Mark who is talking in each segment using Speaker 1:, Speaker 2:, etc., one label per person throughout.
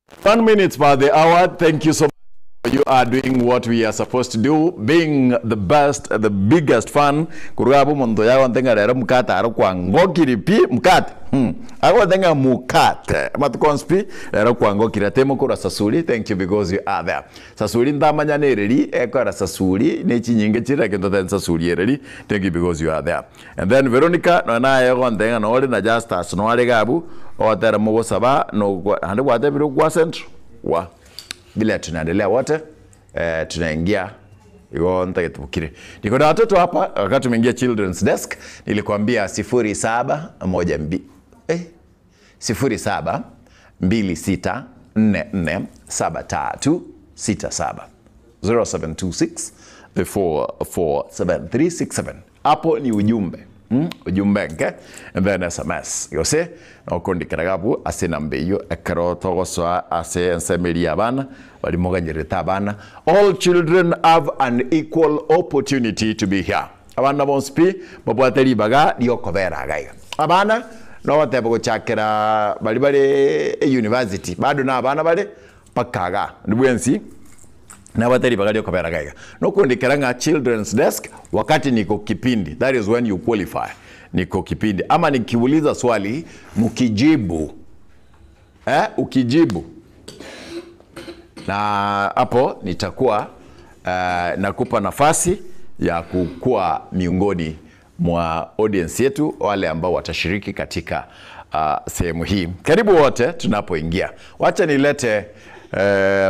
Speaker 1: 1 minute by the hour. Thank you so much. You are doing what we are supposed to do, being the best, the biggest fan. Kurugabu mondo yago ntenga rero mukate aro kwangokiri pi mukate. Ago ntenga mukate. Matukonspi rero kwangokiri temo kura sasuli. Thank you because you are there. Sasuli ndamanya nereri ekora sasuli nechinyinge chira kento ten sasuli ereri. Thank you because you are there. And then Veronica no na yago ntenga no ore na Justus no are gabu otera mogosaba no hande gwate biro kwa centro wa bila tunaendelea wote tunaingia hiyo nitakitukire. Niko na watoto hapa wakati tumeingia children's desk nilikwambia 0712 0726447367 0726 447367. Hapo ni ujumbe. Ujumbe nke and then SMS. Yose nokondikira ase nambeyo ekero togosoa ase ensemeri abana barimoganyereta abana. All children have an equal opportunity to be here. Abana bonsi pi babwate ribaga riokobera gaiga. Abana no bateba gochakera bari bari university bado na abana bari pakaga ndibwensi na batari bagari okobera gaiga. Nokundikira nga children's desk wakati niko kipindi. That is when you qualify. Niko kipindi ama nikiuliza swali mkijibu. Ukijibu. Na hapo nitakuwa nakupa nafasi ya kukua miongoni mwa audience yetu wale ambao watashiriki katika sehemu hii. Karibu wote tunapoingia. Wacha nilete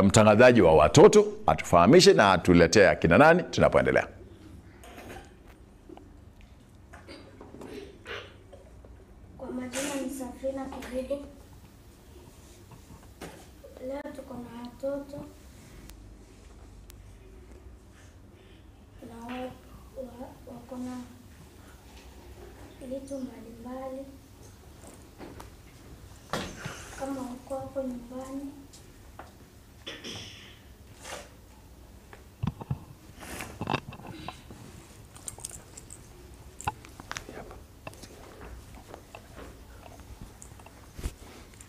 Speaker 1: mtangazaji wa watoto atufahamishe na atuletee akina nani tunapoendelea.
Speaker 2: Kwa majina ni Safina Kerubo. Leo tuko na watoto na wako na vitu mbalimbali. Kama uko hapo nyumbani,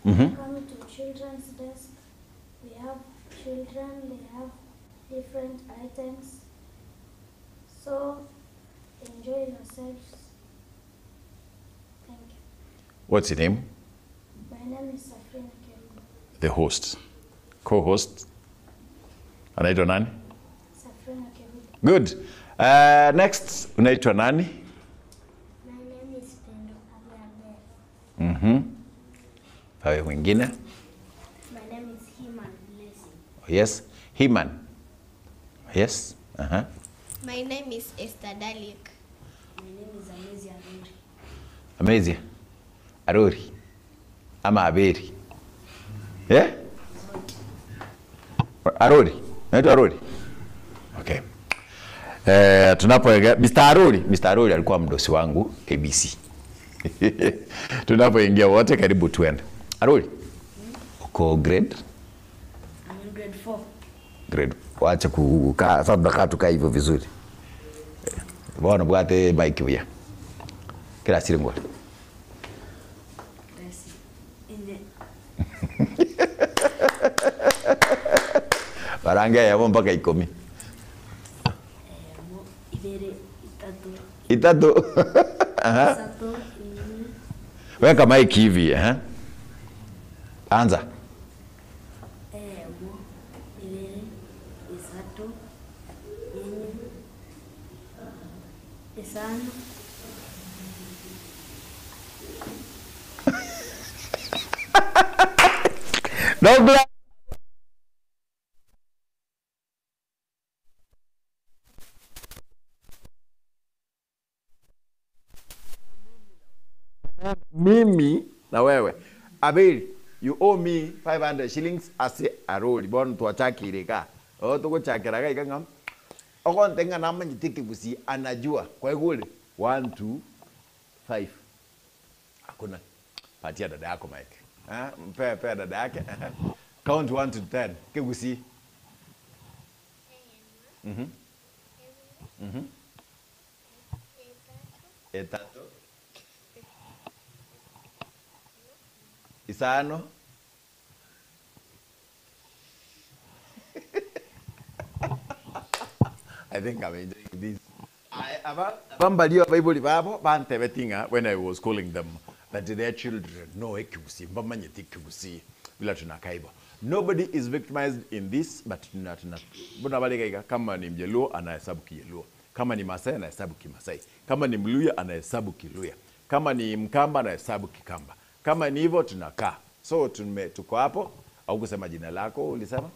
Speaker 2: Come to children's desk. We have children, they have different items. So enjoy yourselves. Thank you.
Speaker 1: What's your name?
Speaker 2: My name is Safrina Kerubo.
Speaker 1: The host. Co-host. Anaitwa nani?
Speaker 2: Safrina Kerubo.
Speaker 1: Good. Next, unaitwa nani?
Speaker 2: My name is Pendo Abel.
Speaker 1: Pawe mwingine?
Speaker 2: My name is Himan Blessing.
Speaker 1: Yes, Himan. Yes.
Speaker 3: My name is Esther Dalik.
Speaker 2: My name is Amazia Aruri.
Speaker 1: Amazia Aruri. Ama Aberi. Yeah? Aruri. Naitwa Aruri. Okay. Tunapoingia Mr. Aruri, Mr. Aruri alikuwa mdosi wangu ABC. Tunapoingia wote karibu tuende. Aruri. Uko grade?
Speaker 2: I'm in grade 4.
Speaker 1: Grade. Wacha kukaa sasa tunakaa tukaa hivyo vizuri. Bwana bwate mic huya. Kila siri ngwa. Baranga yabo mpaka 10. Itatu. Aha. Weka mic hivi, Anza. No. Mimi na wewe. Abel, you owe me 500 shillings ase Arori. Bon tuachakire ka. Oh tuko chakira ka ikangam. Okontenga na manyitiki kusi anajua. Kwa hiyo 1 2 5. Hakuna. Patia dada yako Mike. Mpe dada yake. Count 1 to 10. Kigusi. Etatu. Isano. I think I'm enjoying this. Abambalio Bible babo bantebetinga when I was calling them that their children know Ekigusi, mbamanyeti Ekigusi bila tunakaiba. Nobody is victimized in this, but tuna mbona bale kama ni Mjaluo anahesabu Kijaluo, kama ni Masai anahesabu Kimasai, kama ni Mluya anahesabu Kiluya, kama ni Mkamba anahesabu Kikamba. Kama ni hivyo tunakaa. So tuko hapo. Au kusema jina lako ulisema?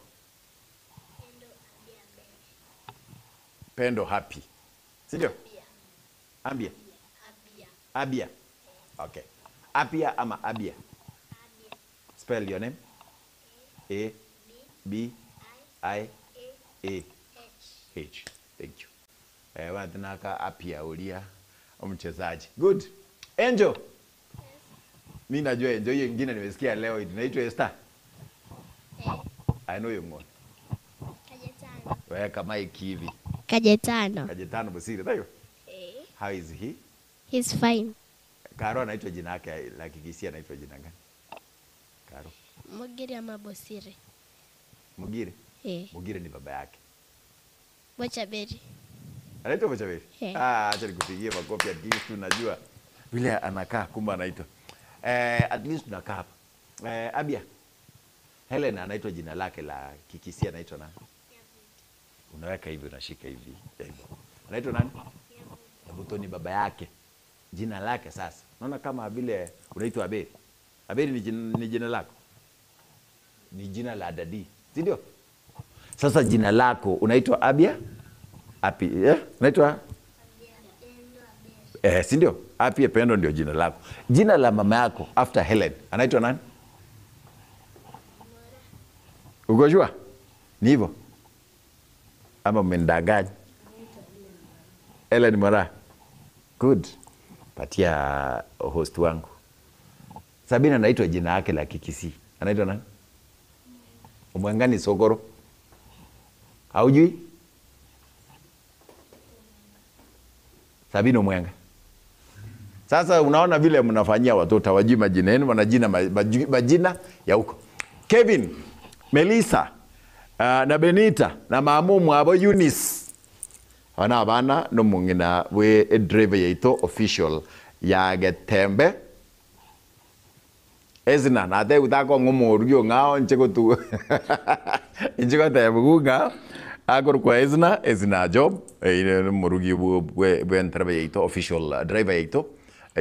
Speaker 1: Pendo Happy. Si ndio? Ambia. Abia. Okay. Apia ama Abia? Abia. Spell your name. A B I A H. Thank you. Watanaka Apia ulia mchezaji. Good. Angel. Yes. Mimi najua Angel, hiyo nyingine nimesikia leo inaitwa Esther. I know you ngone.
Speaker 3: Kajetano.
Speaker 1: Weka mic hivi.
Speaker 3: Kajetano.
Speaker 1: Kajetano Bosire, ndio?
Speaker 3: Eh.
Speaker 1: How is he?
Speaker 3: He's fine.
Speaker 1: Karo anaitwa jina yake la Kikisia, anaitwa jina gani? Karo.
Speaker 3: Mugire ama Bosire?
Speaker 1: Mugire?
Speaker 3: Eh.
Speaker 1: Mugire ni baba yake.
Speaker 3: Bochaberi.
Speaker 1: Anaitwa Bochaberi?
Speaker 3: Eh.
Speaker 1: Ah, acha nikupigie makofi, at least tunajua vile anakaa kumbe anaitwa. At least tunakaa hapa. Abia. Helen anaitwa jina lake la Kikisia anaitwa nani? Unaweka hivi, unashika hivi. Anaitwa nani? Nyabuto ni baba yake. Jina lake sasa. Unaona kama vile unaitwa Abeli. Abeli ni jina lako. Ni jina la dadi. Si ndio? Sasa jina lako unaitwa Abia? Api, eh? Unaitwa? Si ndio? Apia Pendo ndio jina lako. Jina la mama yako after Helen anaitwa nani? Uko sure? Ni hivyo? Ama mmendanganya? Ellen Mora. Good. Patia host wangu. Sabina anaitwa jina yake la Kikisi. Anaitwa nani? Umwangani Sogoro. Haujui? Sabina Umwenga. Sasa unaona vile mnafanyia watoto hawajui majina yenu, wanajina majina ya huko. Kevin, Melissa, na Benita na mamumu abo Eunice. Wana abana no mungina we driver yaito official ya Getembe. Ezina na te utako ngomo ngao ncheko tu. Ncheko te buga. Akor kwa Ezina, Ezina job ile murugi we driver yaito official driver yaito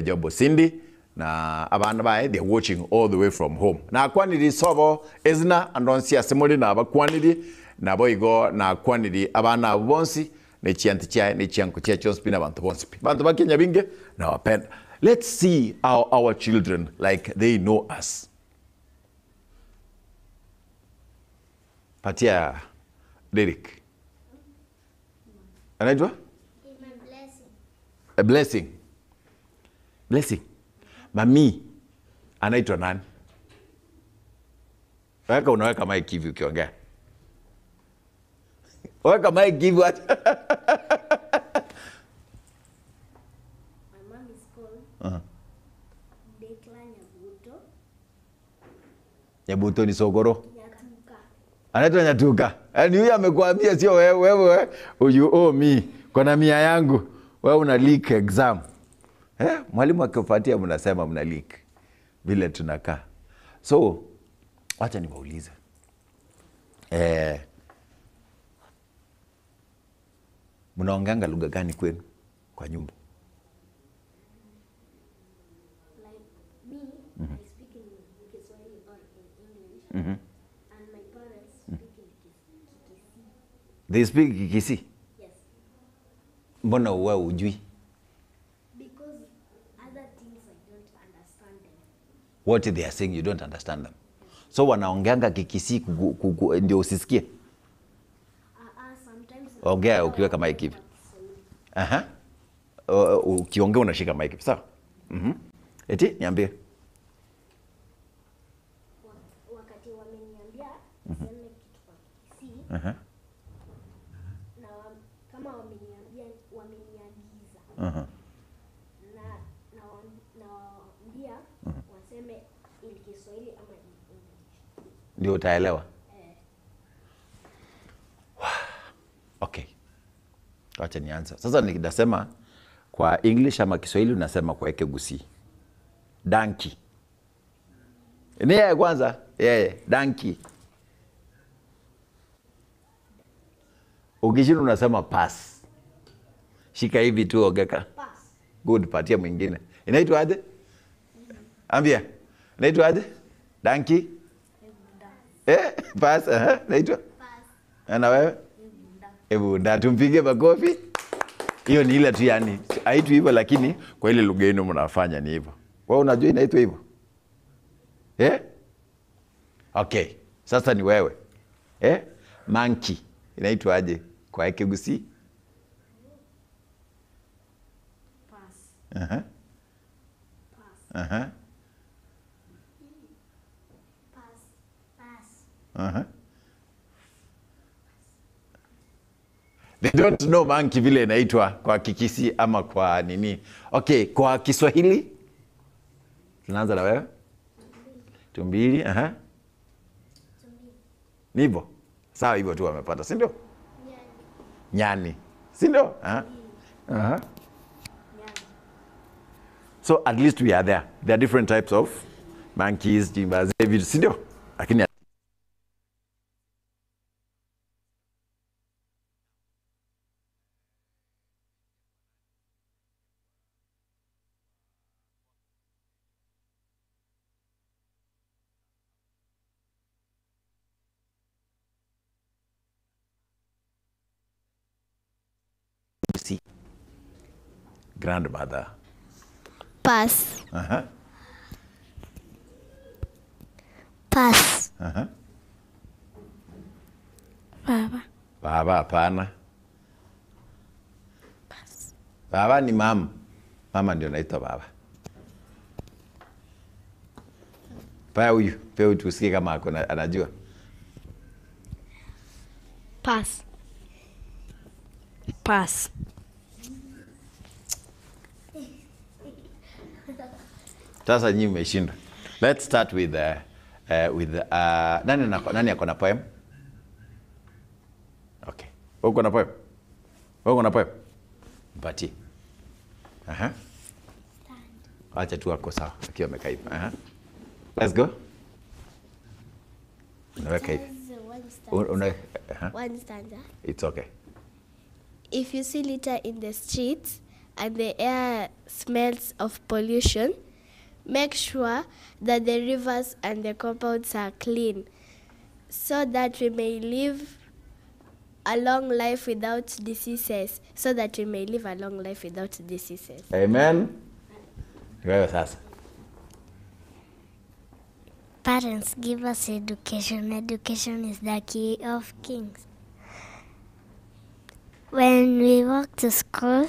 Speaker 1: job Cindy na abana bae they are watching all the way from home. Na kwaniri sobo Ezina andonsia simuli na abakwaniri na boigo na kwaniri abana bonsi ne chianti chai ne chianko chia chospi na bantu bonsi. Bantu ba Kenya binge na wapenda. Let's see how our children like they know us. Patia Derek. Anaitwa?
Speaker 2: Blessing.
Speaker 1: A blessing. Blessing. Mami anaitwa nani? Weka unaweka mic hivi ukiongea. Weka mic hivi.
Speaker 2: My mom is called Declan Nyabuto.
Speaker 1: Nyabuto ni Sogoro.
Speaker 2: Nyatuka.
Speaker 1: Anaitwa Nyatuka. Yaani huyu amekuambia sio wewe you owe me. Kwa mia yangu wewe una leak exam. Mwalimu akifuatia mnasema mna leak. Vile tunakaa. So acha niwaulize. Mnaongeanga lugha gani kwenu kwa nyumba?
Speaker 2: Like me, I speak in Kiswahili or in English. And my parents speak in Kikisi.
Speaker 1: They speak Kikisi?
Speaker 2: Yes.
Speaker 1: Mbona wewe hujui?
Speaker 2: Because other things I don't understand them.
Speaker 1: What they are saying you don't understand them. So wanaongeanga Kikisi ndio usisikie?
Speaker 2: Sometimes.
Speaker 1: Ongea ukiweka mic hivi. Aha. Ukiongea unashika mic, sawa? Eti niambie.
Speaker 2: Wakati wameniambia niseme kitu kwa Kikisi. Na kama wameniambia wameniagiza. Na nawaambia waseme in Kiswahili ama in English.
Speaker 1: Ndio utaelewa. Okay. Acha nianze. Sasa nikidasema kwa English ama Kiswahili unasema kwa Ekegusii. Donkey. Ni yeye kwanza, yeye donkey. Ukishinda unasema pass. Shika hivi tu ogeka.
Speaker 2: Pass.
Speaker 1: Good, patia mwingine. Inaitwa aje? Ambia. Inaitwa aje? Donkey? Eh, pass, inaitwa? Pass. Na wewe? Ebunda, tumpige makofi. Hiyo ni ile tu yani, haitwi hivyo lakini kwa ile lugha yenu mnafanya ni hivyo. Wewe unajua inaitwa hivyo? Eh? Okay, sasa ni wewe. Eh? Monkey inaitwa aje kwa Ekegusii?
Speaker 2: Pass.
Speaker 1: Aha.
Speaker 2: Pass.
Speaker 1: Aha.
Speaker 2: Pass. Pass.
Speaker 1: Aha. They don't know monkey vile inaitwa kwa Kikisi ama kwa nini. Okay, kwa Kiswahili tunaanza na wewe. Tumbili, aha. Ni hivyo. Sawa, hivyo tu wamepata, si ndio? Nyani. Si ndio? Aha. Aha. So at least we are there. There are different types of monkeys, chimpanzee, vitu, si ndio? Lakini see grandmother.
Speaker 3: Pass.
Speaker 1: Aha.
Speaker 2: Pass.
Speaker 1: Aha.
Speaker 2: Baba.
Speaker 1: Baba hapana. Baba ni mama. Mama ndio naitwa baba. Paya huyu, pia huyu tusikie kama ako anajua.
Speaker 2: Pass. Pass.
Speaker 1: Sasa nyinyi mmeshinda. Let's start with nani nani ako na poem? Okay. Wewe uko na poem? Wewe uko na poem? Mpatie. Aha. Acha tu ako sawa akiwa amekaa hivi. Aha. Let's go. Unaweka hivi.
Speaker 3: One stanza. One stanza.
Speaker 1: It's okay.
Speaker 3: If you see litter in the streets and the air smells of pollution, make sure that the rivers and the compounds are clean so that we may live a long life without diseases. So that we may live a long life without diseases.
Speaker 1: Amen. Ni wewe sasa.
Speaker 2: Parents give us education. Education is the key of kings. When we walk to school,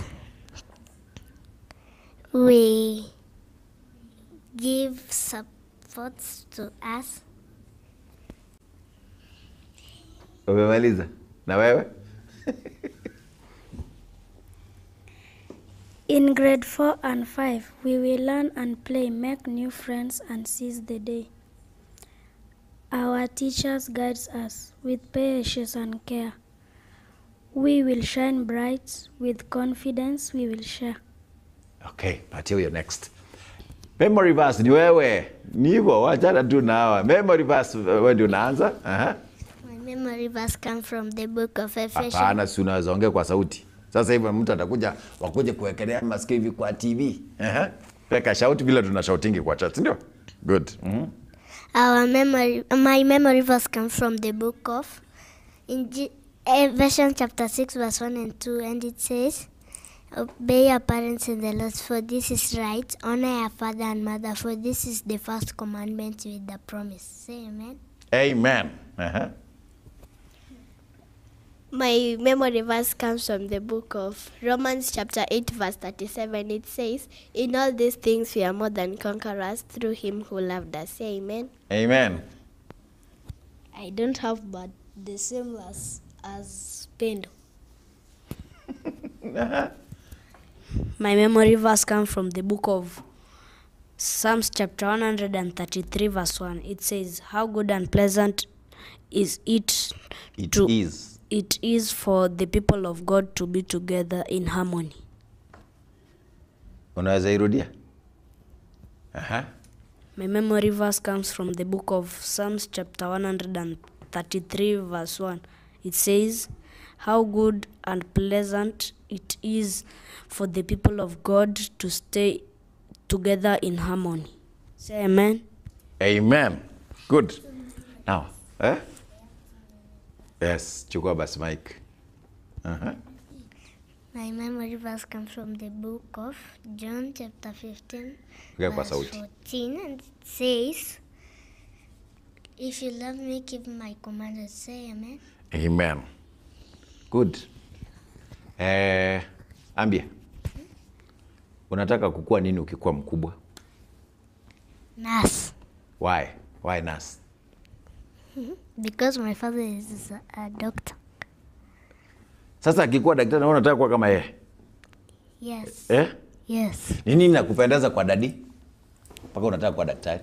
Speaker 2: we give supports to us.
Speaker 1: Umemaliza? Na wewe?
Speaker 4: In grade 4 and 5, we will learn and play, make new friends, and seize the day. Our teachers guide us with patience and care. We will shine bright with confidence. We will share.
Speaker 1: Okay, patia huyo next. Memory verse ni wewe. Ni hivyo, wachana tu na hawa. Memory verse wewe ndio unaanza. Aha.
Speaker 2: My memory verse come from the book of Ephesians.
Speaker 1: Hapana, si unaweza ongea kwa sauti. Sasa hivi mtu atakuja wakuje kuwekelea masikio hivi kwa TV. Aha. Peka shout vile tuna shoutingi kwa chat, si ndio? Good. Mhm.
Speaker 2: My memory verse comes from the book of Ephesians chapter 6 verse 1 and 2, and it says, "Obey your parents in the Lord, for this is right. Honor your father and mother, for this is the first commandment with the promise." Say amen.
Speaker 1: Amen. Uh-huh.
Speaker 3: My memory verse comes from the book of Romans chapter 8 verse 37. It says, "In all these things we are more than conquerors through him who loved us." Say amen.
Speaker 1: Amen.
Speaker 5: I don't have, but the same as Pendo. My memory verse comes from the book of Psalms chapter 133 verse 1. It says, "How good and pleasant is it,
Speaker 1: It
Speaker 5: to
Speaker 1: is.
Speaker 5: it is for the people of God to be together in harmony.
Speaker 1: Unaweza irudia? Aha.
Speaker 5: My memory verse comes from the book of Psalms chapter 133 verse 1. It says, "How good and pleasant it is for the people of God to stay together in harmony." Say amen.
Speaker 1: Amen. Good. Now, eh? Yes, chukua basi mic. Uh-huh.
Speaker 2: My memory verse comes from the book of John chapter 15,
Speaker 1: Ongea kwa
Speaker 2: verse
Speaker 1: sauti.
Speaker 2: 14, and it says, "If you love me, keep my commandments." Say amen.
Speaker 1: Amen. Good. Ambia. Unataka kukua nini ukikuwa mkubwa?
Speaker 2: Nurse.
Speaker 1: Why? Why nurse?
Speaker 2: Because my father is a doctor.
Speaker 1: Sasa akikuwa daktari na wewe unataka kuwa kama yeye?
Speaker 2: Yes.
Speaker 1: Eh?
Speaker 2: Yes.
Speaker 1: Ni nini nakupendeza kwa daddy? Mpaka unataka kuwa daktari?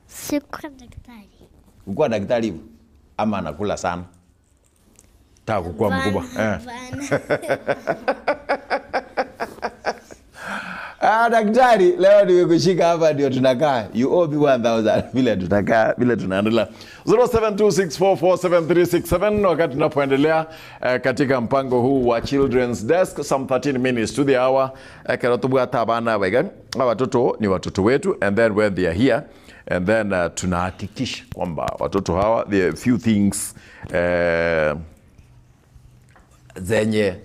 Speaker 2: Sikuwa daktari.
Speaker 1: Kukuwa daktari hivyo ama anakula sana? Nataka kukua mkubwa. Eh.
Speaker 2: Hapana.
Speaker 1: Ah, daktari, leo nimekushika hapa ndio tunakaa. You owe me 1000 vile tutakaa, vile tunaendelea. 0726447367 wakati tunapoendelea katika mpango huu wa Children's Desk, some 13 minutes to the hour. Kero abana baiga. Watoto ni watoto wetu, and then when they are here and then tunahakikisha kwamba watoto hawa there are few things zenye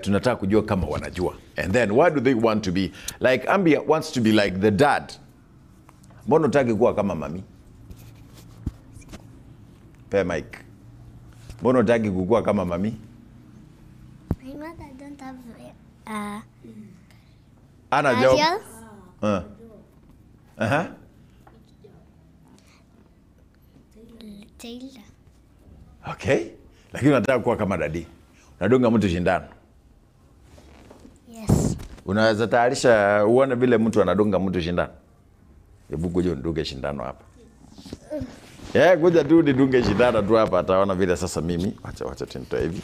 Speaker 1: tunataka kujua kama wanajua. And then what do they want to be? Like Ambia wants to be like the dad. Mbona hutaki kuwa kama mami? Pe mic. Mbona hutaki kukua kama mami?
Speaker 2: My mother don't have
Speaker 1: Ana job.
Speaker 2: career.
Speaker 1: Uh-huh.
Speaker 2: Tailor.
Speaker 1: Okay. Lakini unataka kuwa kama daddy. Unadunga mtu shindano.
Speaker 2: Yes.
Speaker 1: Unaweza tayarisha uone vile mtu anadunga mtu shindano. Hebu kuja undunge shindano hapa. Kuja tu nidunge shindano tu hapa, ataona vile sasa mimi. Wacha tunitoe hivi.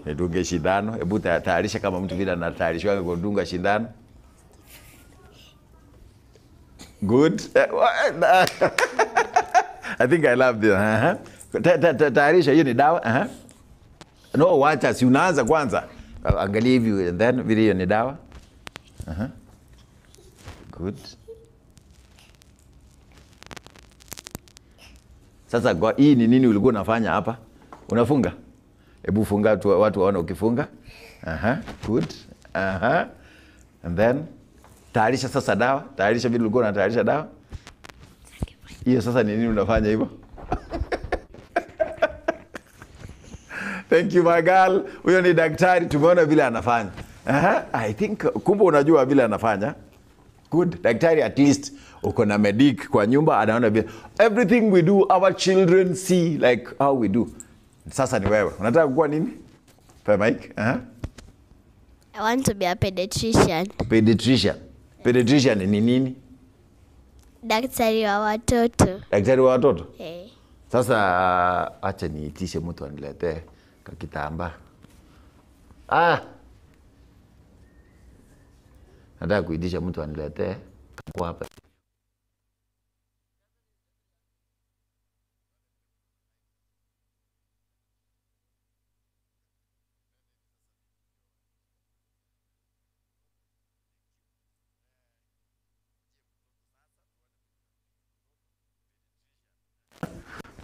Speaker 1: Nidunge shindano. Hebu tayarisha kama mtu vile anatayarishwa kudunga shindano. Good. I think I love this. Uh-huh. Tayarisha hiyo ni dawa. Uh-huh. No, wacha si unaanza kwanza. Angalia hivi and then vile hiyo ni dawa. Uh-huh. Good. Sasa kwa hii ni nini ulikuwa unafanya hapa? Unafunga? Hebu funga tu watu waone ukifunga. Uh-huh. Good. Uh-huh. And then tayarisha sasa dawa, tayarisha vile ulikuwa unatayarisha dawa. Hiyo sasa ni nini unafanya hivyo? Thank you my girl. Huyo ni daktari, tumeona vile anafanya. Uh-huh. I think kumbe unajua vile anafanya. Good. Daktari, at least uko na medic kwa nyumba anaona vile. Everything we do our children see like how we do. Sasa ni wewe. Unataka kuwa nini? Pe mic. Uh-huh.
Speaker 3: I want to be a pediatrician.
Speaker 1: Pediatrician. Pediatrician ni nini?
Speaker 3: Daktari wa watoto.
Speaker 1: Daktari wa watoto?
Speaker 3: Eh.
Speaker 1: Sasa acha niitishe mtu aniletee kakitambaa. Ah. Nataka kuitisha mtu aniletee kwa hapa.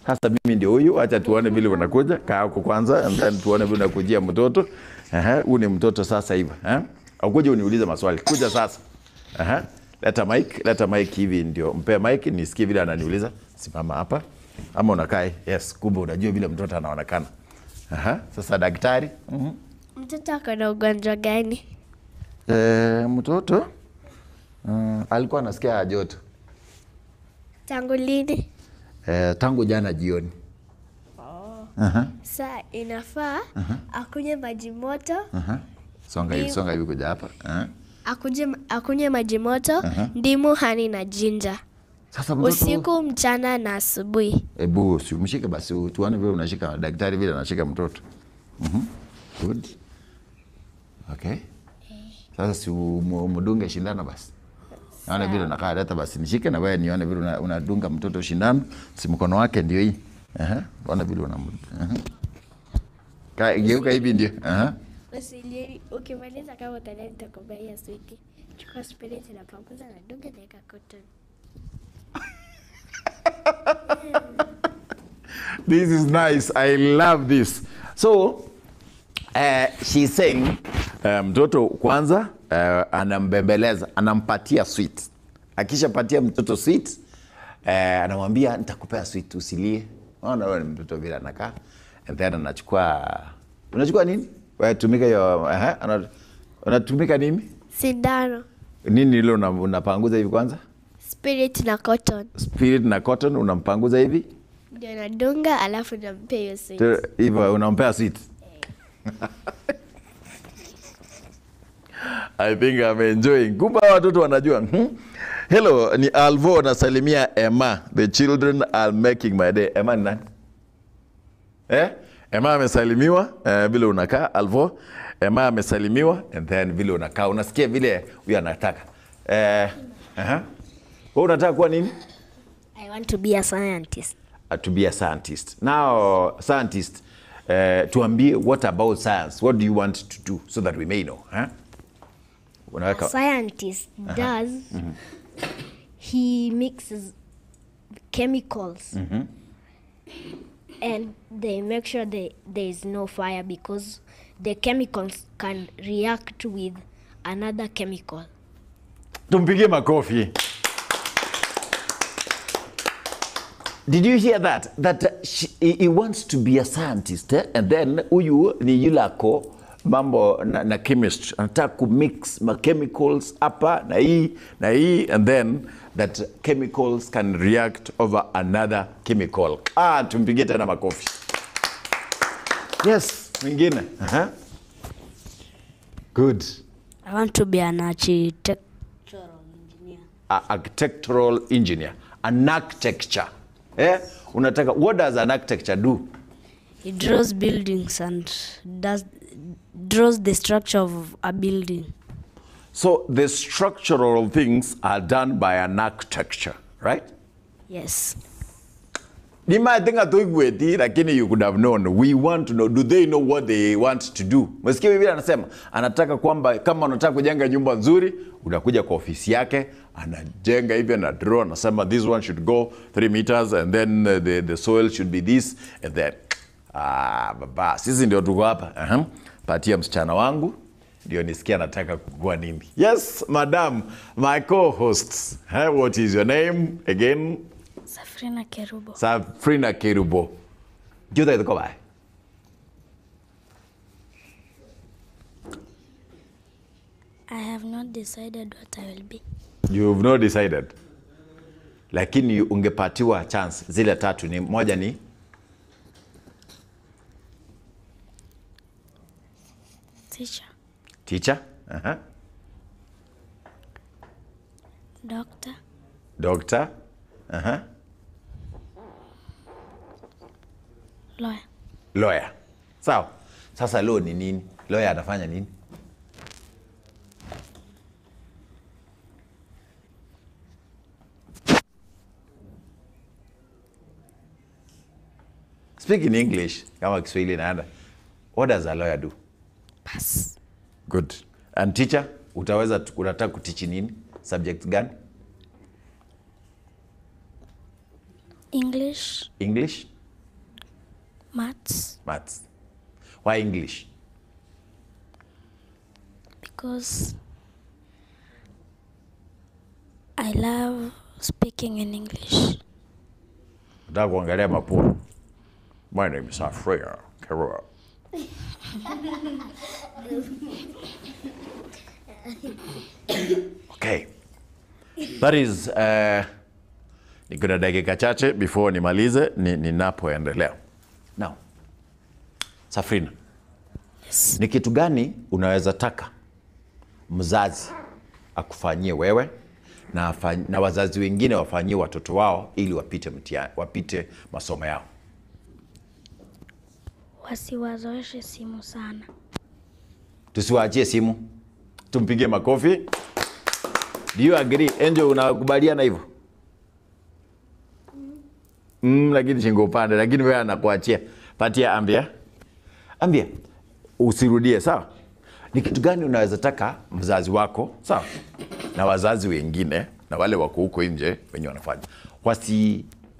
Speaker 1: Sasa mimi ndio huyu, acha tuone vile unakuja. Kaa huko kwanza and then tuone vile unakujia mtoto. Huyu ni mtoto sasa hivi, eh? Ukuje uniulize maswali. Kuja sasa. Leta mic, leta mic hivi ndio. Mpe mic nisikie vile ananiuliza. Simama hapa. Ama unakaa? Yes, kumbe unajua vile mtoto anaonekana. Sasa daktari.
Speaker 3: Mtoto ako na ugonjwa gani?
Speaker 1: Mtoto alikuwa anasikia joto.
Speaker 3: Tangu lini?
Speaker 1: Tangu jana jioni.
Speaker 3: Oh. Sa inafaa akunywe maji moto.
Speaker 1: Songa hivi, songa hivi kuja hapa.
Speaker 3: Akunywe maji moto, ndimu, honey na ginger.
Speaker 1: Sasa mtoto
Speaker 3: Usiku, mchana na asubuhi.
Speaker 1: Ebu si umshike basi tuone vile unashika daktari vile anashika mtoto. Good. Okay. Sasa si umdunge shindano basi. Naona vile unakaa, leta basi nishike na wewe nione vile unadunga mtoto shindano. Si mkono wake ndio hii. Ona vile geuka hivi ndio.
Speaker 3: Usilie, ukimaliza kama utalia nitakubaia switi. Chukua spirit na panguza na dunga na weka cotton.
Speaker 1: This is nice. I love this. So, she's saying mtoto kwanza anambembeleza, anampatia sweet. Akishapatia mtoto sweet, anamwambia nitakupea sweet usilie. Unaona wewe ni mtoto vile anakaa. And then anachukua, unachukua nini? Wewe tumika hiyo, unatumika nini?
Speaker 3: Sindano.
Speaker 1: Nini ile unapanguza hivi kwanza?
Speaker 3: Spirit na cotton.
Speaker 1: Spirit na cotton unampanguza hivi?
Speaker 3: Ndio nadunga alafu nampea hiyo sweet.
Speaker 1: Hivyo unampea sweet. I think I'm enjoying. Kumbe watoto wanajua. Hello, ni Alvo nasalimia Emma. The children are making my day. Emma ni nani? Emma amesalimiwa vile unakaa Alvo. Emma amesalimiwa and then vile unakaa unasikia vile huyu anataka. Wewe unataka kuwa nini?
Speaker 2: I want to be a scientist.
Speaker 1: To be a scientist. Now, scientist, tuambie what about science? What do you want to do so that we may know? Huh?
Speaker 2: A scientist does, he mixes chemicals and they make sure there is no fire because the chemicals can react with another chemical.
Speaker 1: Tumpigie makofi. Did you hear that? That he wants to be a scientist, eh? And then huyu ni yulako mambo na chemistry. Anataka ku mix ma chemicals hapa na hii and then that chemicals can react over another chemical. Tumpigie tena makofi. Yes, mwingine. Good.
Speaker 5: I want to be an architectural engineer.
Speaker 1: Architectural engineer. An architecture. Unataka, what does an architecture do?
Speaker 5: He draws buildings and draws the structure of a building.
Speaker 1: So the structural things are done by an architecture, right?
Speaker 5: Yes.
Speaker 1: Lakini you could have known. We want to know, do they know what they want to do? Msikie Biblia anasema, anataka kwamba kama unataka kujenga nyumba nzuri, unakuja kwa ofisi yake, anajenga hivi na draw, anasema this one should go 3 meters and then the soil should be this and then baba, sisi ndio tuko hapa. Patia msichana wangu ndio nisikia anataka kukua nini. Yes, madam, my co-hosts. What is your name again?
Speaker 4: Safrina Kerubo.
Speaker 1: Safrina Kerubo.
Speaker 4: I have not decided what I will be.
Speaker 1: You've not decided. Lakini ungepatiwa chance zile tatu ni moja ni
Speaker 4: teacher.
Speaker 1: Teacher.
Speaker 4: Doctor.
Speaker 1: Doctor.
Speaker 4: Lawyer.
Speaker 1: Lawyer. Sawa. Sasa law ni nini? Lawyer anafanya nini? Speak in English. Kama Kiswahili naanda. What does a lawyer do?
Speaker 4: Pass.
Speaker 1: Good. And teacher, utaweza unataka kuteach nini? Subject gani?
Speaker 4: English.
Speaker 1: English?
Speaker 4: Maths.
Speaker 1: Maths. Why English?
Speaker 4: Because I love speaking in English.
Speaker 1: Nataka kuangalia mapua. My name is Safrina Kerubo. Okay. That is niko na dakika chache before nimalize ninapoendelea. Now, Safrina.
Speaker 4: Yes.
Speaker 1: Ni kitu gani unaweza taka mzazi akufanyie wewe na wazazi wengine wafanyie watoto wao ili wapite mtihani, wapite masomo yao?
Speaker 4: Wasiwazoeshe simu sana.
Speaker 1: Tusiwaachie simu. Tumpigie makofi. Do you agree? Angel, unakubaliana hivyo? Lakini shingo upande, lakini wewe anakuachia. Patia ambia. Ambia. Usirudie, sawa? Ni kitu gani unaweza taka mzazi wako, sawa? Na wazazi wengine na wale wako huko nje wenye wanafanya.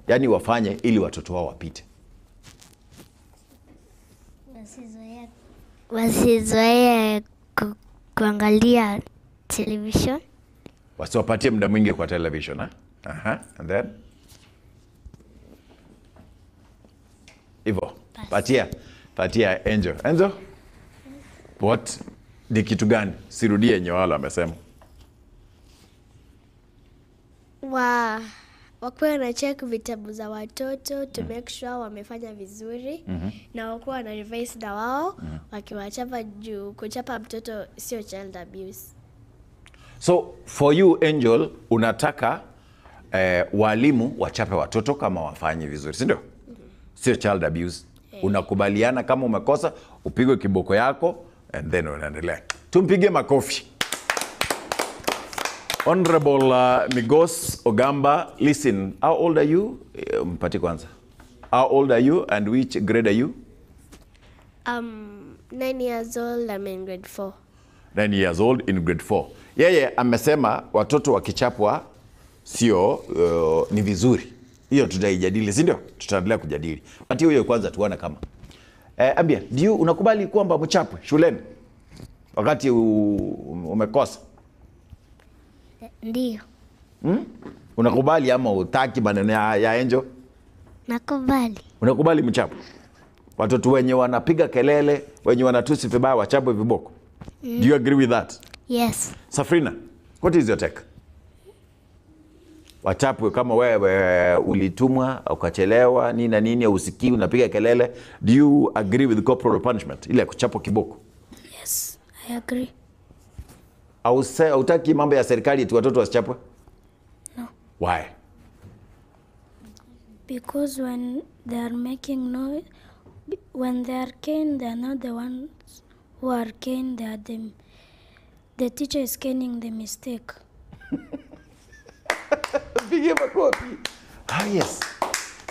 Speaker 1: Yani wafanye ili watoto wao wapite.
Speaker 2: Wasizoee kuangalia television.
Speaker 1: Wasiwapatie muda mwingi kwa television, eh? Aha, and then hivyo. Patia Angel. Angel? What? Ni kitu gani? Sirudie yenye wale wamesema.
Speaker 3: Wakuwe wana check vitabu za watoto to make sure wamefanya vizuri, na wakuwe wana revise na wao wakiwachapa, juu kuchapa mtoto sio child abuse.
Speaker 1: So for you Angel, unataka walimu wachape watoto kama wafanye vizuri, si ndio? Sio child abuse. Unakubaliana kama umekosa upigwe kiboko yako and then unaendelea. Tumpige makofi. Honorable Migos Ogamba, listen, how old are you? Mpati kwanza. How old are you and which grade are you?
Speaker 3: 9 years old, I'm in grade 4.
Speaker 1: 9 years old in grade 4. Yeye amesema watoto wakichapwa sio ni vizuri. Hiyo tutaijadili, si ndio? Tutaendelea kujadili. Pati huyo kwanza tuone kama. Ambia, do you unakubali kwamba mchapwe shuleni wakati umekosa?
Speaker 2: Ndio.
Speaker 1: Unakubali ama utaki maneno ya Angel?
Speaker 2: Nakubali.
Speaker 1: Unakubali mchapwe? Watoto wenye wanapiga kelele, wenye wanatusi vibaya wachapwe viboko. Do you agree with that?
Speaker 2: Yes.
Speaker 1: Safrina, what is your take? Wachapwe kama wewe ulitumwa ukachelewa nini na nini, usikii unapiga kelele. Do you agree with corporal punishment, ile kuchapwa kiboko?
Speaker 4: Yes, I agree.
Speaker 1: Hautaki mambo ya serikali tu watoto wasichapwe?
Speaker 4: No.
Speaker 1: Why?
Speaker 4: Because when they are making noise, when they are cane, they are not the ones who are cane, they are the teacher is caning the mistake.
Speaker 1: Pigie makofi. Ah, yes.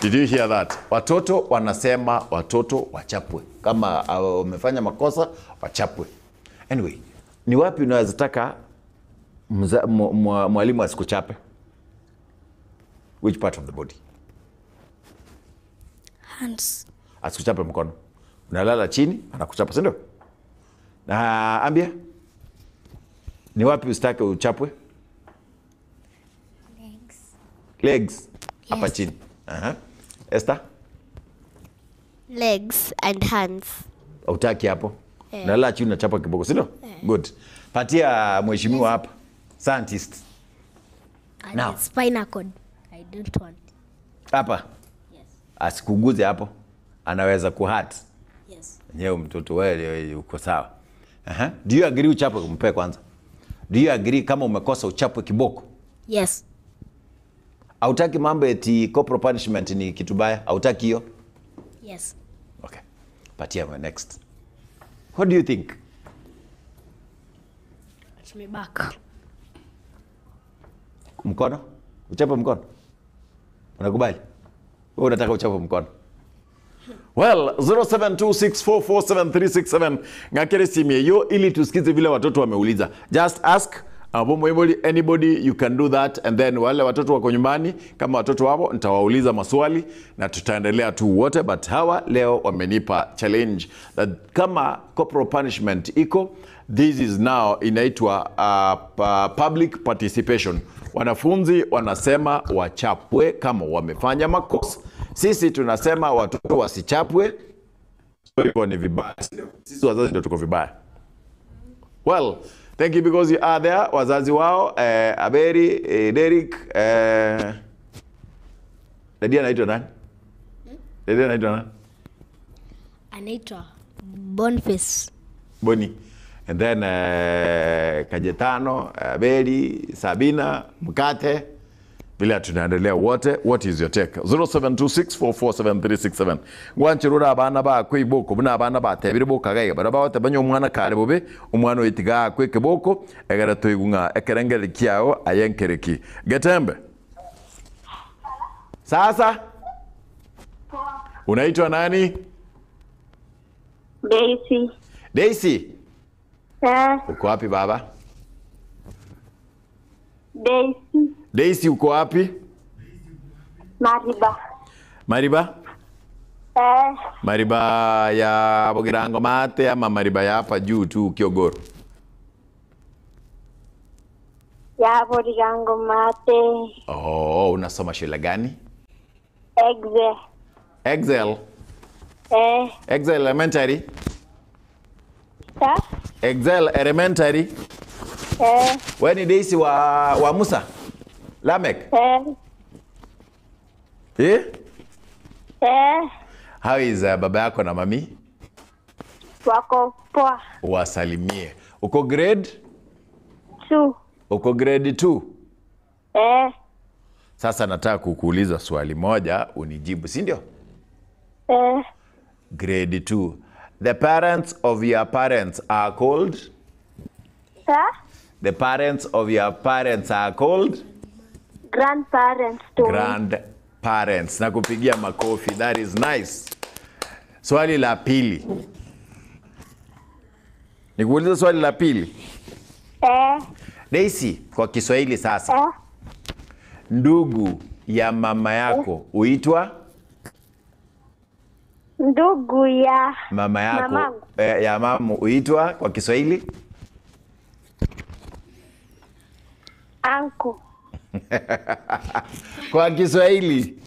Speaker 1: Did you hear that? Watoto wanasema watoto wachapwe. Kama wamefanya makosa, wachapwe. Anyway, ni wapi unaweza taka mwalimu asikuchape? Which part of the body?
Speaker 4: Hands.
Speaker 1: Asikuchape mkono. Unalala chini, anakuchapa, si ndio? Na ambia, ni wapi usitake uchapwe?
Speaker 2: Legs.
Speaker 1: Legs. Hapa
Speaker 2: Yes.
Speaker 1: chini. Esther?
Speaker 3: Legs and hands.
Speaker 1: Hautaki hapo? Unalala chini unachapa kiboko, si ndio? Good. Patia mheshimiwa hapa. Scientist.
Speaker 2: And
Speaker 1: Now.
Speaker 2: Spinal cord. I don't want.
Speaker 1: Hapa.
Speaker 2: Yes.
Speaker 1: Asikuguze hapo. Anaweza kuhurt.
Speaker 2: Yes.
Speaker 1: Nyewe mtoto wewe uko sawa. Do you agree uchapwe? Mpe kwanza. Do you agree kama umekosa uchapwe kiboko?
Speaker 2: Yes.
Speaker 1: Hautaki mambo eti corporal punishment ni kitu baya? Hautaki hiyo?
Speaker 2: Yes.
Speaker 1: Okay. Patia my next. What do you think?
Speaker 5: At my back.
Speaker 1: Mkono? Uchape mkono? Unakubali? Wewe unataka uchape mkono? Well, 0726447367 ngakere simu hiyo ili tusikize vile watoto wameuliza. Just ask anybody, you can do that, and then wale watoto wako nyumbani kama watoto wao nitawauliza maswali na tutaendelea tu wote, but hawa leo wamenipa challenge that kama corporal punishment iko, this is now inaitwa public participation. Wanafunzi wanasema wachapwe kama wamefanya makosa. Sisi tunasema watoto wasichapwe. Hivyo ni vibaya. Sisi wazazi ndio tuko vibaya. Well, thank you because you are there. Wazazi wao, Aberi, Derek, Dadia anaitwa nani? Dadia anaitwa nani?
Speaker 2: Anaitwa Boniface.
Speaker 1: Boni. And then Kajetano, Beli, Sabina, Mkate, vile tunaendelea wote. What is your take? 0726447367. Ngwanchirura abana bakwe iboko buna abana batebire bokagaiga bara baote banya omwana kare bobe omwana oitiga akwe keboko egera toigunga ekerengeri kiao ayenkereki. Getembe. Sasa unaitwa nani?
Speaker 6: Daisy.
Speaker 1: Daisy. Uko wapi baba?
Speaker 6: Daisy.
Speaker 1: Daisy uko wapi?
Speaker 6: Mariba.
Speaker 1: Mariba? Mariba ya Bogirango Mate ama Mariba ya hapa juu tu Kiogoro?
Speaker 6: Ya Bogirango Mate.
Speaker 1: Oh, unasoma shule gani?
Speaker 6: Excel.
Speaker 1: Excel? Excel Elementary? Excel Elementary? Wewe ni Daisy wa Musa? Lamek? Eh? How is baba yako na mami?
Speaker 6: Wako poa.
Speaker 1: Wasalimie. Uko grade?
Speaker 6: 2.
Speaker 1: Uko grade 2? Sasa nataka kukuuliza swali moja unijibu, si ndio? Grade 2. The parents of your parents are called? The parents of your parents are called?
Speaker 6: Grandparents.
Speaker 1: Grandparents. Nakupigia makofi. That is nice. Swali la pili. Nikuuliza swali la pili. Daisy, kwa Kiswahili sasa. Ndugu ya mama yako huitwa?
Speaker 6: Ndugu ya
Speaker 1: mama yako ya mamu huitwa kwa Kiswahili?
Speaker 6: Uncle.
Speaker 1: Kwa Kiswahili?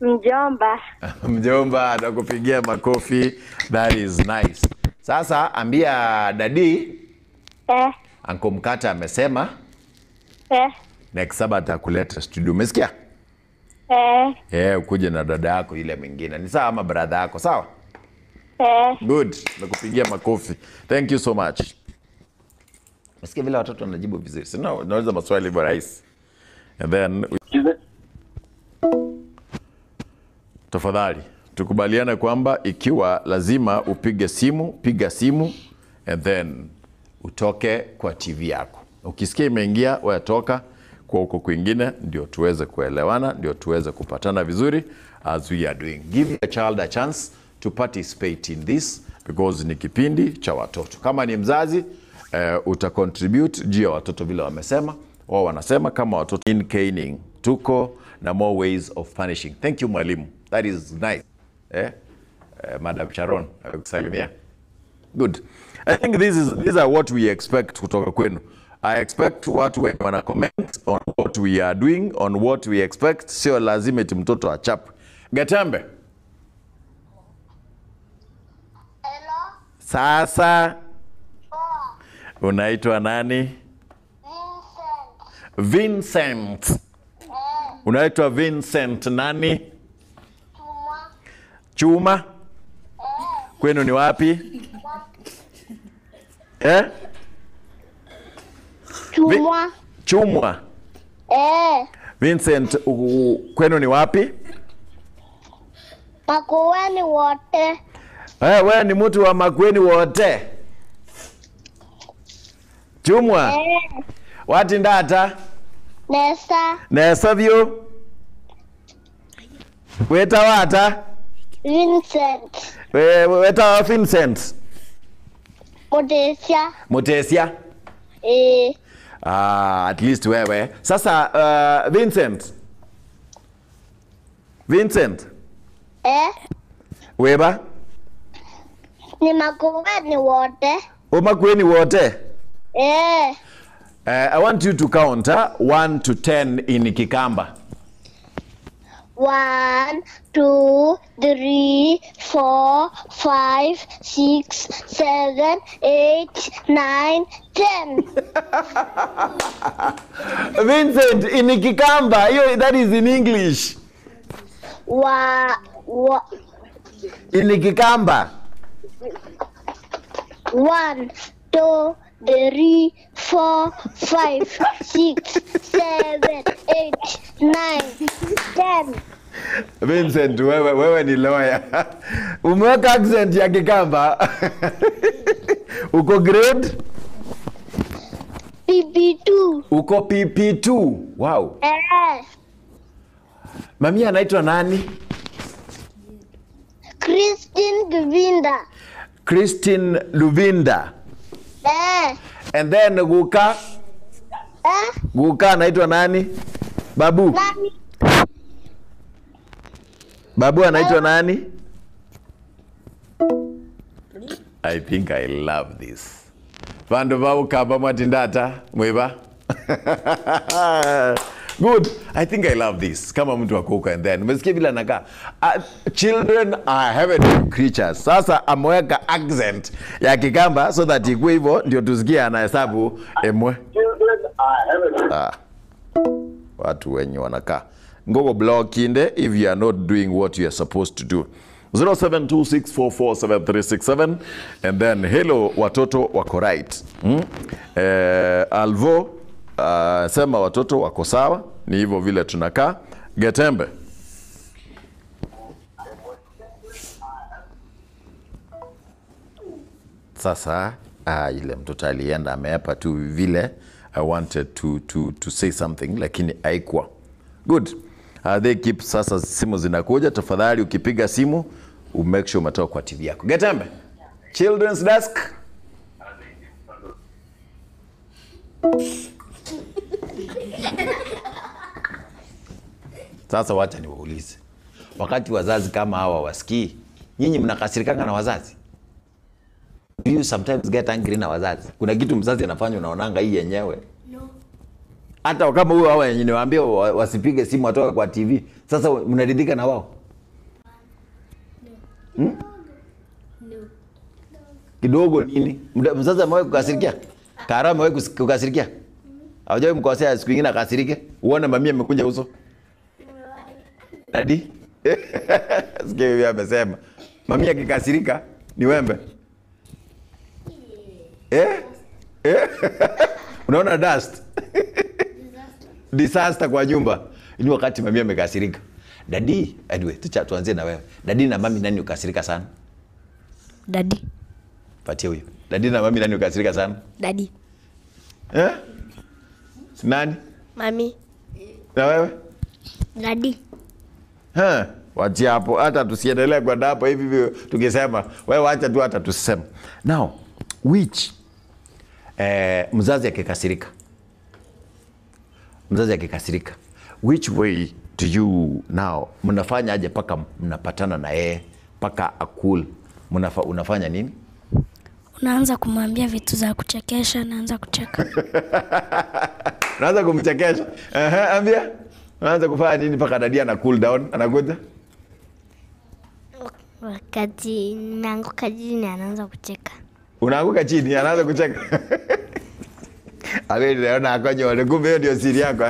Speaker 6: Mjomba.
Speaker 1: Mjomba, nakupigia makofi. That is nice. Sasa ambia dadi. Uncle Mkata amesema next Sabbath atakuleta studio. Umesikia? Ukuje na dada yako ile mwingine. Ni sawa ama brother yako, sawa? Good. Nakupigia makofi. Thank you so much. Umesikia vile watoto wanajibu vizuri. Sina nauliza maswali hivyo rahisi. And then tafadhali tukubaliane kwamba ikiwa lazima upige simu, piga simu and then utoke kwa TV yako. Ukisikia imeingia, wewe toka kwa huko kwingine, ndio tuweze kuelewana, ndio tuweze kupatana vizuri as we are doing. Give your child a chance to participate in this because ni kipindi cha watoto. Kama ni mzazi, uta contribute juu ya watoto vile wamesema. Wao wanasema kama watoto in caning, tuko na more ways of punishing. Thank you mwalimu. That is nice. Madam Sharon, akusalimia. Good. I think these are what we expect kutoka kwenu. I expect watu wenye wana comment on what we are doing, on what we expect. Sio lazima eti mtoto achapwe. Gatembe.
Speaker 2: Hello.
Speaker 1: Sasa. Unaitwa nani?
Speaker 2: Vincent.
Speaker 1: Vincent. Unaitwa Vincent nani?
Speaker 2: Chuma.
Speaker 1: Chuma? Kwenu ni wapi?
Speaker 2: Chumwa.
Speaker 1: Chumwa. Vincent, kwenu ni wapi?
Speaker 2: Makueni wote.
Speaker 1: Wewe ni mtu wa Makueni wote. Chumwa. Wati ndata?
Speaker 2: Nesa.
Speaker 1: Nesa vyo? Weta wata?
Speaker 2: Vincent.
Speaker 1: Weta wa Vincent?
Speaker 2: Mutesia.
Speaker 1: Mutesia? At least wewe. Sasa Vincent. Vincent. Weba?
Speaker 2: Ni Makueni wote.
Speaker 1: O Makueni wote? I want you to count 1 to 10 in Kikamba.
Speaker 2: 1, 2, 3, 4, 5, 6, 7, 8, 9, 10.
Speaker 1: Vincent, in Kikamba, that is in English. In Kikamba.
Speaker 6: 1, 2, 3, 4, 5, 6, 7, 8, 9, 10.
Speaker 1: Vincent, wewe ni lawyer. Umeweka accent ya Kikamba. Uko grade?
Speaker 6: PP2.
Speaker 1: Uko PP2. Wow. Mami anaitwa nani?
Speaker 6: Christine Luvinda.
Speaker 1: Christine Luvinda. And then Guka? Guka anaitwa nani? Babu.
Speaker 6: Nani?
Speaker 1: Babu anaitwa nani? I think I love this. Vandu vaukamba mwatindata mwiva. Good. I think I love this. Kama mtu wa kuka and then umesikia vile anakaa. Children are heavenly creatures. Sasa ameweka accent ya Kikamba so that ikuwe hivyo ndio tusikie anahesabu emwe. Watu wenye wanakaa. Ngogo block inde if you are not doing what you are supposed to do. 0726447367 and then hello watoto wako right. Alvo sema watoto wako sawa, ni hivyo vile tunakaa. Getembe. Sasa ile mtoto alienda ameapa tu vile. I wanted to say something lakini haikuwa. Good. They keep sasa simu zinakuja, tafadhali ukipiga simu make sure umetoka kwa TV yako. Getembe. Children's desk. Sasa wacha niwaulize. Wakati wazazi kama hawa wasikii, nyinyi mnakasirikanga na wazazi? Do you sometimes get angry na wazazi? Kuna kitu mzazi anafanya unaonanga hii yenyewe?
Speaker 2: No.
Speaker 1: Hata kama huyo hawa wenyewe niwaambie wasipige simu watoka kwa TV. Sasa mnaridhika na wao?
Speaker 2: No. No.
Speaker 1: Kidogo nini? Mzazi amewahi kukasirikia? Kara amewahi kukasirikia? Hawajawahi mkosea siku nyingine akasirike? Uone mami amekunja uso. Daddy? Sikia bibi amesema. Mami akikasirika ni wembe. Unaona dust? Disaster kwa nyumba. Ni wakati mami amekasirika. Daddy, anyway, tuanze na wewe. Daddy na mami nani ukasirika sana?
Speaker 5: Daddy.
Speaker 1: Patia huyo. Daddy na mami nani ukasirika sana?
Speaker 3: Daddy.
Speaker 1: Nani?
Speaker 3: Mami.
Speaker 1: Na wewe?
Speaker 2: Daddy.
Speaker 1: Wachia hapo, hata tusiendelee kwenda hapo hivi hivi tukisema, wewe wacha tu hata tusiseme. Now, which mzazi akikasirika. Mzazi akikasirika. Which way do you now mnafanya aje paka mnapatana na yeye paka akul? Unafanya nini?
Speaker 4: Unaanza kumwambia vitu za kuchekesha, naanza kucheka.
Speaker 1: Unaanza kumchekesha. Ambia. Unaanza kufanya nini paka dadi ana cool down, anakuja?
Speaker 2: Wakati naanguka chini anaanza kucheka.
Speaker 1: Unaanguka chini anaanza kucheka. Awe naona akonyo, kumbe hiyo ndio siri yako.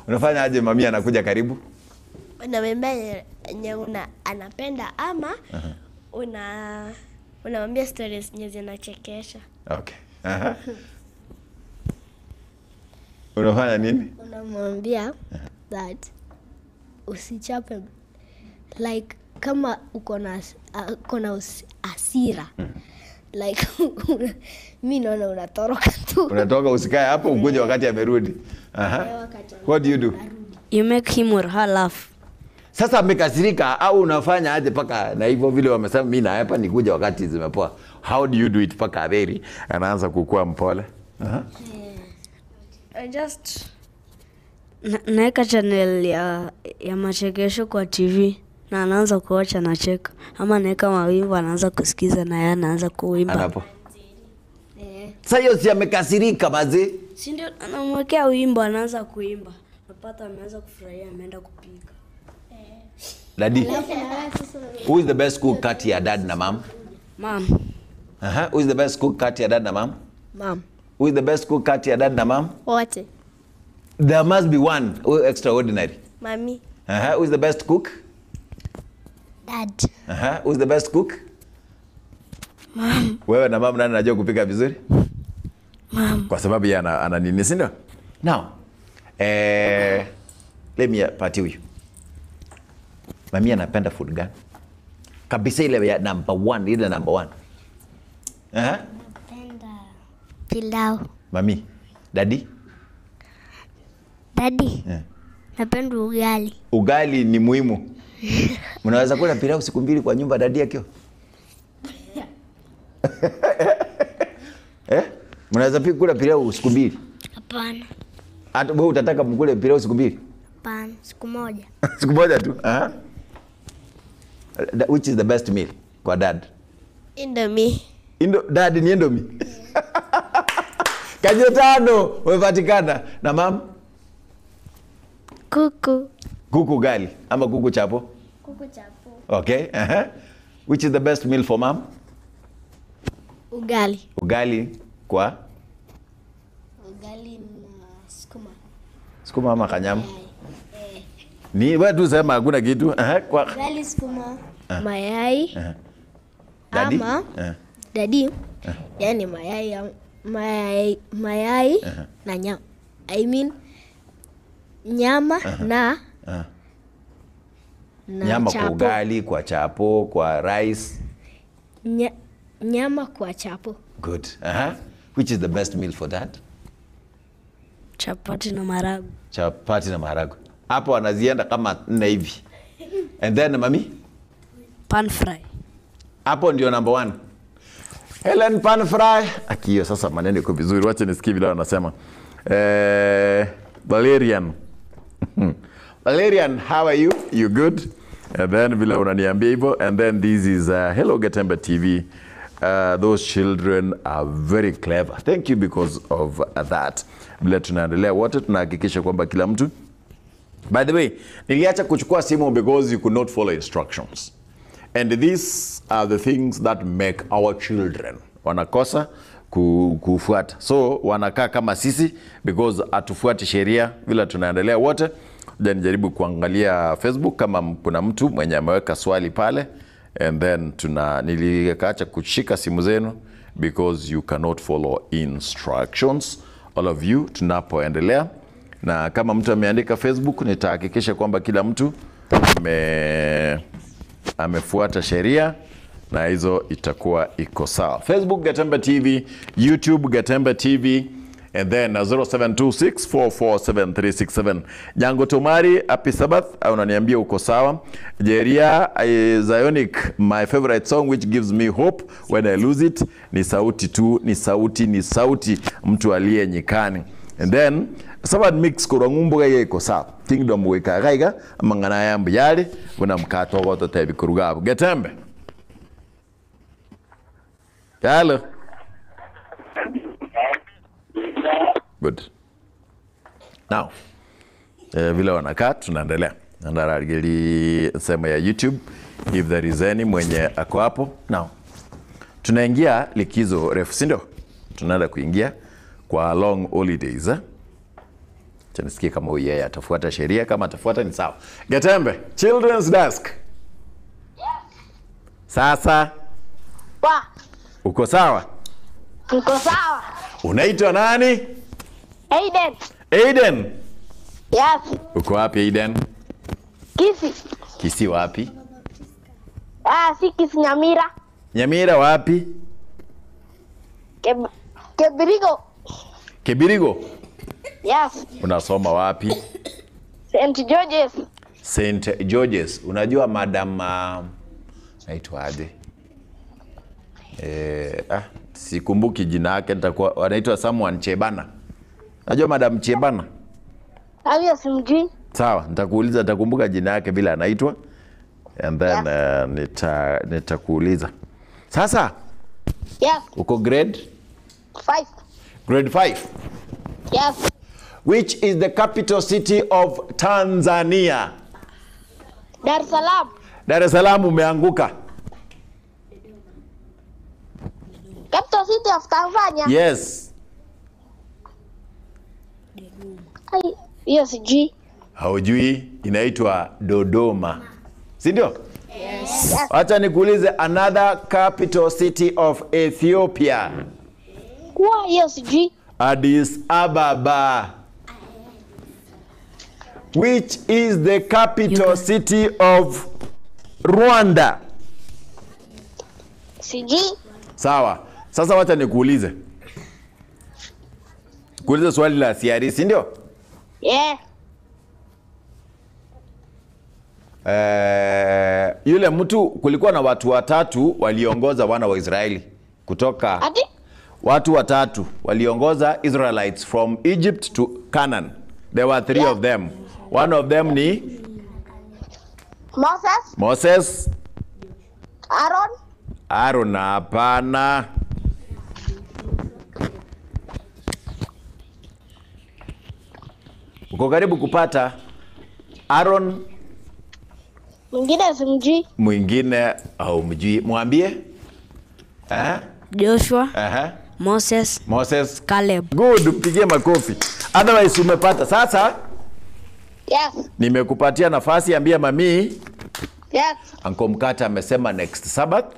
Speaker 1: Unafanya aje mami anakuja karibu?
Speaker 3: Unamwambia anapenda ama unamwambia stories zenye zinachekesha.
Speaker 1: Okay. Unafanya nini?
Speaker 2: Unamwambia that usichape, like kama uko na hasira. Like mimi naona unatoroka tu.
Speaker 1: Unatoka usikae hapo ukuje wakati amerudi. What do you do?
Speaker 5: You make him or her laugh.
Speaker 1: Sasa amekasirika au unafanya aje paka na hivyo vile wamesema mimi na hapa nikuja wakati zimepoa. How do you do it paka averi anaanza kukua mpole?
Speaker 5: I just naeka channel ya machekesho kwa TV na anaanza kuacha na cheka, ama naeka mawimbo anaanza kusikiza na yeye anaanza kuimba.
Speaker 1: Anapo. Sasa hiyo si amekasirika mazi?
Speaker 5: Si ndio anamwekea wimbo anaanza kuimba. Napata ameanza kufurahia ameenda kupika.
Speaker 1: Daddy. Who is the best cook kati ya dad na mom?
Speaker 5: Mom.
Speaker 1: Who is the best cook kati ya dad na mom?
Speaker 3: Mom.
Speaker 1: Who is the best cook kati ya dad na mom?
Speaker 3: Wote.
Speaker 1: There must be one who extraordinary.
Speaker 3: Mami.
Speaker 1: Who is the best cook?
Speaker 2: Dad.
Speaker 1: Who is the best cook?
Speaker 4: Mom.
Speaker 1: Wewe na mama nani anajua kupika vizuri?
Speaker 4: Mom.
Speaker 1: Kwa sababu yeye ana nini, si ndio? Now, let me pati huyu. Mami anapenda food gani? Kabisa ile ya number 1, ile number 1.
Speaker 2: Napenda pilau.
Speaker 1: Mami, daddy?
Speaker 2: Daddy.
Speaker 1: Yeah.
Speaker 2: Napenda ugali.
Speaker 1: Ugali ni muhimu. Mnaweza kula pilau siku mbili kwa nyumba daddy akiwa? Mnaweza pia kula pilau siku mbili?
Speaker 2: Hapana.
Speaker 1: Hata wewe utataka mkule pilau siku mbili?
Speaker 2: Hapana, siku moja.
Speaker 1: Siku moja tu. Which is the best meal kwa dad?
Speaker 3: Indomie.
Speaker 1: Dad ni Indomie. Kaje tano umepatikana. Na mam?
Speaker 3: Kuku.
Speaker 1: Kuku gali ama kuku chapo?
Speaker 3: Kuku chapo.
Speaker 1: Okay. Which is the best meal for mom?
Speaker 3: Ugali.
Speaker 1: Ugali kwa?
Speaker 3: Ugali na sukuma.
Speaker 1: Sukuma ama kanyama? Ni wewe tu sema hakuna kitu. Kwa
Speaker 3: ugali, sukuma, mayai.
Speaker 1: Daddy?
Speaker 3: Ama daddy. Yani mayai na nyama. I mean nyama na
Speaker 1: nyama
Speaker 3: chapo.
Speaker 1: Kwa ugali, kwa chapo, kwa rice.
Speaker 3: Nyama kwa chapo.
Speaker 1: Good. Which is the best meal for that?
Speaker 5: Chapati na maharagwe.
Speaker 1: Chapati na maharagwe. Hapo wanazienda kama 4 hivi. And then mami?
Speaker 5: Pan fry.
Speaker 1: Hapo ndio number 1. Helen pan fry. Akio sasa maneno iko vizuri. Wacha nisikie vile wanasema. Valerian. Valerian, how are you? You good? And then vile unaniambia hivyo. And then this is Hello Getembe TV. Those children are very clever. Thank you because of that. Vile tunaendelea wote tunahakikisha kwamba kila mtu. By the way, niliacha kuchukua simu because you could not follow instructions. And these are the things that make our children wanakosa kufuata. So wanakaa kama sisi because hatufuati sheria. Vile tunaendelea wote. Nijaribu kuangalia Facebook kama kuna mtu mwenye ameweka swali pale. And then nilikaacha kushika simu zenu because you cannot follow instructions. All of you tunapoendelea. Na kama mtu ameandika Facebook nitahakikisha kwamba kila mtu amefuata sheria na hizo itakuwa iko sawa. Facebook Getembe TV, YouTube Getembe TV, and then 0726447367. Nyango Tomari, happy Sabbath, unaniambia uko sawa. Jeria Zionic, my favorite song which gives me hope when I lose it. Ni sauti tu, ni sauti, ni sauti mtu aliye nyikani. And then Sabbath mix kurangumbo gaiga iko sawa. Kingdom weka gaiga mangana yambu yale buna mkato goto tebi kurugabu. Getembe. Hello. Good. Now, vile wanakaa tunaendelea. Ndarageli sema ya YouTube if there is any mwenye ako hapo. Now, tunaingia likizo refu, si ndio? Tunaenda kuingia kwa long holidays. Acha nisikie kama huyu yeye atafuata sheria, kama atafuata ni sawa. Getembe, Children's Desk.
Speaker 6: Yes.
Speaker 1: Sasa.
Speaker 6: Wa.
Speaker 1: Uko sawa?
Speaker 6: Uko sawa.
Speaker 1: Unaitwa nani?
Speaker 6: Aiden.
Speaker 1: Aiden.
Speaker 6: Yes.
Speaker 1: Uko wapi Aiden?
Speaker 6: Kisii.
Speaker 1: Kisii wapi?
Speaker 6: Si Kisii, Nyamira.
Speaker 1: Nyamira wapi?
Speaker 6: Kebirigo.
Speaker 1: Kebirigo?
Speaker 6: Yes.
Speaker 1: Unasoma wapi?
Speaker 6: St. George's.
Speaker 1: St. George's. Unajua madam naitwa aje? Sikumbuki jina yake, nitakuwa anaitwa someone Chebana. Unajua madam Chebana?
Speaker 6: Hayo simjui.
Speaker 1: Sawa, nitakuuliza, nitakumbuka jina yake vile anaitwa. And then nitakuuliza. Sasa?
Speaker 6: Yes.
Speaker 1: Uko grade?
Speaker 6: 5.
Speaker 1: Grade 5.
Speaker 6: Yes.
Speaker 1: Which is the capital city of Tanzania?
Speaker 6: Dar es Salaam.
Speaker 1: Dar es Salaam umeanguka.
Speaker 6: Capital city of Tanzania.
Speaker 1: Yes.
Speaker 6: Hiyo sijui.
Speaker 1: Haujui, inaitwa Dodoma. Si ndio?
Speaker 6: Yeah. Yes.
Speaker 1: Acha nikuulize another capital city of Ethiopia.
Speaker 6: Kwa hiyo sijui.
Speaker 1: Addis Ababa. Which is the capital city of Rwanda?
Speaker 6: Sijui.
Speaker 1: Sawa. Sasa wacha nikuulize. Kuulize swali la CRE, si ndio?
Speaker 6: Yeah.
Speaker 1: Yule mtu, kulikuwa na watu watatu waliongoza wana wa Israeli kutoka.
Speaker 6: Ati?
Speaker 1: Watu watatu waliongoza Israelites from Egypt to Canaan. There were three of them. One of them ni
Speaker 6: Moses,
Speaker 1: Moses,
Speaker 6: Aaron,
Speaker 1: Aaron hapana. Uko karibu kupata. Aaron
Speaker 6: mwingine simjui.
Speaker 1: Mwingine au mjui, mwambie.
Speaker 5: Joshua, Moses,
Speaker 1: Moses,
Speaker 5: Caleb.
Speaker 1: Good, mpigie makofi. Otherwise umepata. Sasa
Speaker 6: yes.
Speaker 1: Nimekupatia nafasi, ambia mami.
Speaker 6: Yes.
Speaker 1: Uncle Mkata amesema next Sabbath.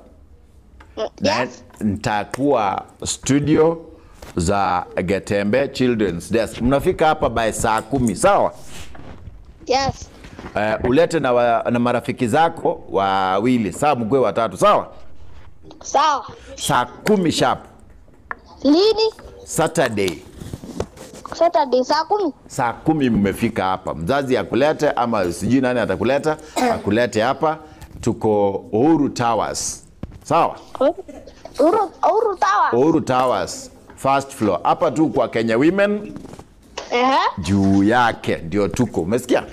Speaker 6: Yes.
Speaker 1: Na nitakuwa studio za Getembe Children's Desk. Mnafika hapa by saa 10, sawa?
Speaker 6: Yes.
Speaker 1: Ulete na marafiki zako wawili, sawa, mkwe watatu, sawa?
Speaker 6: Sawa.
Speaker 1: Saa 10 sharp.
Speaker 6: Lini?
Speaker 1: Saturday.
Speaker 6: Saturday saa 10.
Speaker 1: Saa 10 mmefika hapa. Mzazi akulete ama sijui nani atakuleta, akulete hapa. Tuko Uhuru Towers. Sawa?
Speaker 6: Uhuru Towers.
Speaker 1: Uhuru Towers, first floor. Hapa tu kwa Kenya Women. Juu yake ndio tuko. Umesikia?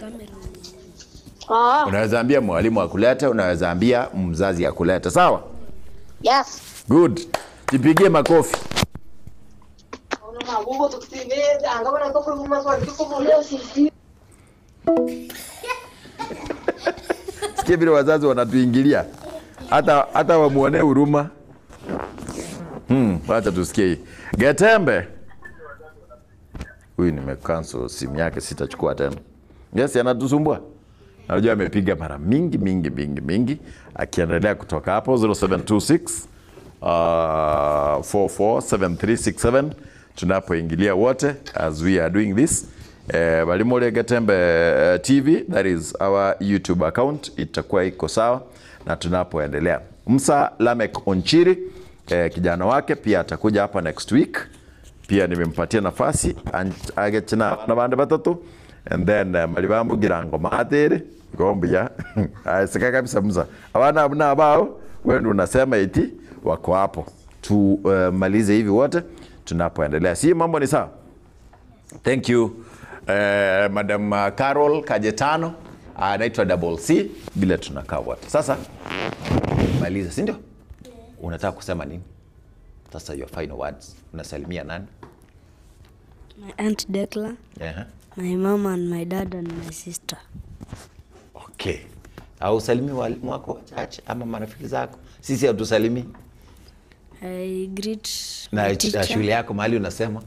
Speaker 1: Unaweza ambia mwalimu akulete, unaweza ambia mzazi akulete. Sawa?
Speaker 6: Yes.
Speaker 1: Good. Jipigie makofi. Sikia vile wazazi wanatuingilia. Hata wamuone huruma. Wacha tusikie hii. Getembe. Huyu nimecancel simu yake, sitachukua tena. Yes, anatusumbua. Najua amepiga mara mingi mingi mingi mingi. Akiendelea kutoka hapo 0726 447367 tunapoingilia wote as we are doing this. Balimore Getembe TV, that is our YouTube account, itakuwa iko sawa na tunapoendelea. Musa Lamek Onchiri, kijana wake pia atakuja hapa next week. Pia nimempatia nafasi agechina na bande batatu, and then malibambu girango maatere gombia aiseka kabisa Musa. Abana abuna abao wewe unasema eti wako hapo. Tumalize hivi wote tunapoendelea. Si mambo ni sawa? Thank you Madam Carol Kajetano, anaitwa Double C, bila tunakaa wote. Sasa maliza, si ndio? Unataka kusema nini? Sasa your final words. Unasalimia nani?
Speaker 5: My aunt Decla. My mom and my dad and my sister.
Speaker 1: Okay. Au usalimii walimu wako wachache ama marafiki zako? Sisi hatusalimii.
Speaker 5: I greet
Speaker 1: na
Speaker 5: my teacher.
Speaker 1: Shule yako mahali unasema?